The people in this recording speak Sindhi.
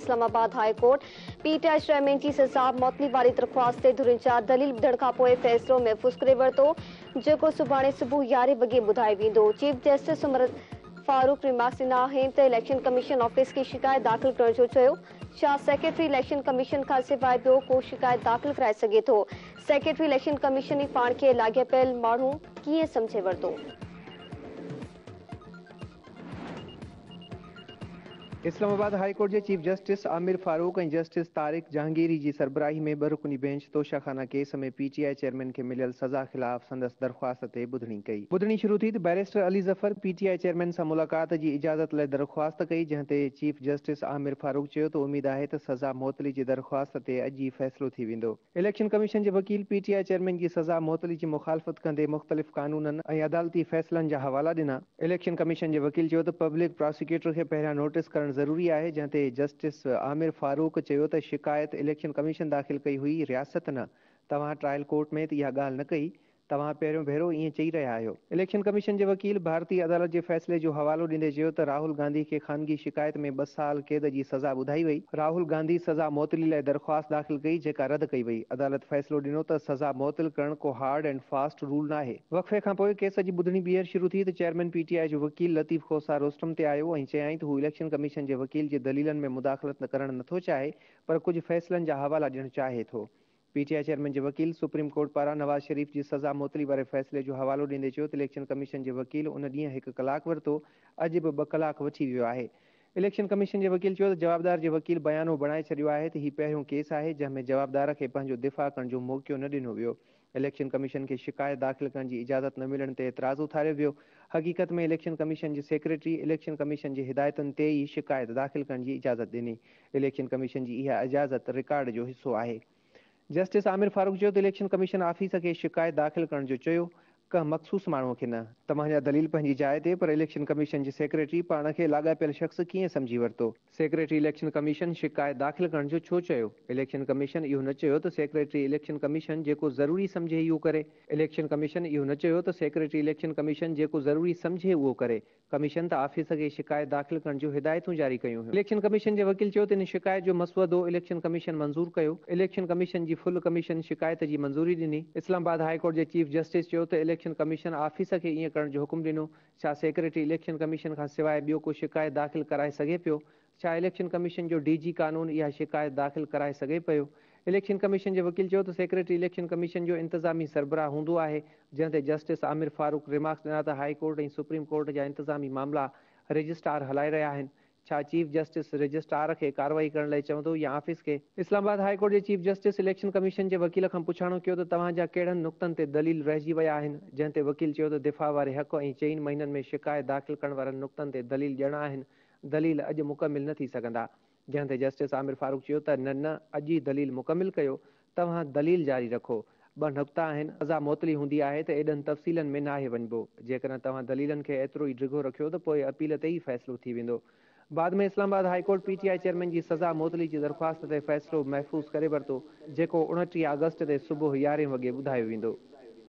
Islamabad high court P T I chairman جي سزا معطلي واري درخواست تي ڌرين جا دليل ٻڌڻ کانپوء فيصلو محفوظ ڪري ورتو، جيڪو سڀاڻي صبح يارهين وڳي ٻڌايو ويندو. Chief justice Umar Farooq remarks ڏنا آهن ته اليڪشن ڪميشن آفيس کي شڪايت داخل ڪرڻ جو چيو، ڇا سيڪريٽري اليڪشن ڪميشن کانسواء ٻيو ڪو شڪايت داخل ڪرائي سگهي ٿو؟ سيڪريٽري اليڪشن ڪميشن ئي پاڻ کي لاڳاپيل ماڻهو ڪيئن سمجهي ورتو؟ اسلام آباد هاء ڪورٽ جي chief justice Aamer Farooq ۽ justice Tariq Jahangiri جي سربراهي ۾ ٻه رڪني bench Toshakhana case ۾ P T I chairman کي مليل سزا خلاف سندس درخواست تي ٻڌڻي ڪئي. ٻڌڻي شروع ٿي ته barrister Ali Zafar P T I chairman سان ملاقات جي اجازت لاء درخواست ڪئي جنهن تي چيف جسٽس عامر فاروق چيو ته اميد آهي ته سزا معطلي جي درخواست تي اڄ ئي فيصلو ٿي ويندو. اليڪشن ڪميشن جي وڪيل پي ٽي I chairman جي سزا معطلي جي مخالفت ڪندي مختلف قانونن ۽ عدالتي فيصلن جا حوالا ڏنا. اليڪشن ڪميشن جي وڪيل چيو ته پبلڪ پراسيڪيوٽر کي پهريان نوٽيس ڪرڻ ضروري آهي، جنهن تي جسٽس عامر فاروق چيو ته شڪايت اليڪشن ڪميشن داخل ڪئي هئي، رياست نه، توهان ٽرائل ڪورٽ ۾ ته اها ڳالهه نه ڪئي، توهان پهريون ڀيرو ائين چئي رهيا آهيو. اليڪشن ڪميشن جي وڪيل ڀارتي عدالت جي فيصلي جو حوالو ڏيندي چيو ته راهول گانڌي کي خانگي شڪايت ۾ ٻه سال قيد جي سزا ٻڌائي وئي، راهول گانڌي سزا معطلي لاء درخواست داخل ڪئي جيڪا رد ڪئي وئي، عدالت فيصلو ڏنو ته سزا معطل ڪرڻ ڪو هارڊ اينڊ فاسٽ رول ناهي. وقفي کانپوء ڪيس جي ٻڌڻي ٻيهر شروع ٿي ته چيئرمين پي ٽي آء جو وڪيل لطيف کوسا روسٽرم تي آيو ۽ چيائين ته هو اليڪشن ڪميشن جي وڪيل جي دليلن ۾ مداخلت ڪرڻ نٿو چاهي پر ڪجهه فيصلن جا حوالا ڏيڻ چاهي ٿو. پي ٽي I chairman جي وڪيل سپريم ڪورٽ پاران نواز شريف جي سزا معطلي واري فيصلي جو حوالو ڏيندي چيو ته اليڪشن ڪميشن جي وڪيل ان ڏينهن هڪ ڪلاڪ ورتو، اڄ به ٻه ڪلاڪ وٺي ويو آهي. اليڪشن ڪميشن جي وڪيل چيو ته جوابدار جي وڪيل بيانو بڻائي ڇڏيو آهي ته هي پهريون ڪيس آهي جنهن ۾ جوابدار کي پنهنجو دفاع ڪرڻ جو موقعو نه ڏنو ويو. اليڪشن ڪميشن کي شڪايت داخل ڪرڻ جي اجازت نه ملڻ تي اعتراض اٿاريو ويو. حقيقت ۾ اليڪشن ڪميشن جي سيڪريٽري اليڪشن ڪميشن جي هدايتن تي ئي شڪايت داخل ڪرڻ جي اجازت ڏني. اليڪشن ڪميشن جي اها اجازت رڪارڊ جو حصو آهي. جسٽس عامر فاروق چيو ته اليڪشن ڪميشن آفيس کي شڪايت داخل ڪرڻ جو چيو، ڪنهن مخصوص ماڻهو کي نه. توهان جا دليل پنهنجي جاء تي پر اليڪشن ڪميشن جي سيڪريٽري پاڻ کي لاڳاپيل شخص ڪيئن سمجهي ورتو؟ سيڪريٽري اليڪشن ڪميشن شڪايت داخل ڪرڻ جو ڇو چيو؟ اليڪشن ڪميشن اهو نه چيو ته سيڪريٽري اليڪشن ڪميشن جيڪو ضروري سمجهي اهو ڪري. اليڪشن ڪميشن اهو نه چيو ته سيڪريٽري اليڪشن ڪميشن جيڪو ضروري سمجهي اهو ڪري. ڪميشن ته آفيس کي شڪايت داخل ڪرڻ جون هدايتون جاري ڪيون هيون. اليڪشن ڪميشن جي وڪيل چيو ته ان شڪايت جو مسودو اليڪشن ڪميشن منظور ڪيو، اليڪشن ڪميشن جي فل ڪميشن شڪايت جي منظوري ڏني. اسلام آباد هاء ڪورٽ جي چيف جسٽس چيو ته اليڪشن ڪميشن آفيس کي ائين ڪرڻ جو حڪم ڏنو، ڇا سيڪريٽري اليڪشن ڪميشن کان سواء ٻيو ڪو شڪايت داخل ڪرائي سگهي پيو؟ ڇا اليڪشن ڪميشن جو ڊي جي قانون اها شڪايت داخل ڪرائي سگهي پيو؟ اليڪشن ڪميشن جي وڪيل چيو ته سيڪريٽري اليڪشن ڪميشن جو انتظامي سربراهه هوندو آهي، جنهن تي جسٽس عامر فاروق ريمارڪس ڏنا ته هائي ڪورٽ ۽ سپريم ڪورٽ جا انتظامي معاملا رجسٽرار هلائي رهيا آهن، ڇا چيف جسٽس رجسٽرار کي ڪارروائي ڪرڻ لاء چوندو يا آفيس کي؟ اسلام آباد هائي ڪورٽ جي چيف جسٽس اليڪشن ڪميشن جي وڪيل کان پڇاڻو ڪيو ته توهان جا ڪهڙن نقطن تي دليل رهجي ويا آهن، جنهن تي وڪيل چيو ته دفاع واري حق ۽ چئن مهينن ۾ شڪايت داخل ڪرڻ وارن نقطن تي دليل ڏيڻا آهن، دليل اڄ مڪمل نه ٿي سگهندا، جنهن تي جسٽس عامر فاروق چيو ته نه نه اڄ ئي دليل مڪمل ڪيو، توهان دليل جاري رکو، ٻه نقطا آهن، سزا معطلي هوندي آهي ته ايڏن تفصيلن ۾ ناهي وڃبو، جيڪڏهن توهان دليلن کي ايترو ئي ڊگهو رکيو ته پوء اپيل تي ئي فيصلو ٿي ويندو. بعد ۾ Islamabad high court P T I chairman جي سزا معطلي جي درخواست تي فيصلو محفوظ ڪري ورتو، جيڪو 29 آگسٽ تي صبح يارهين وڳي ٻڌايو ويندو.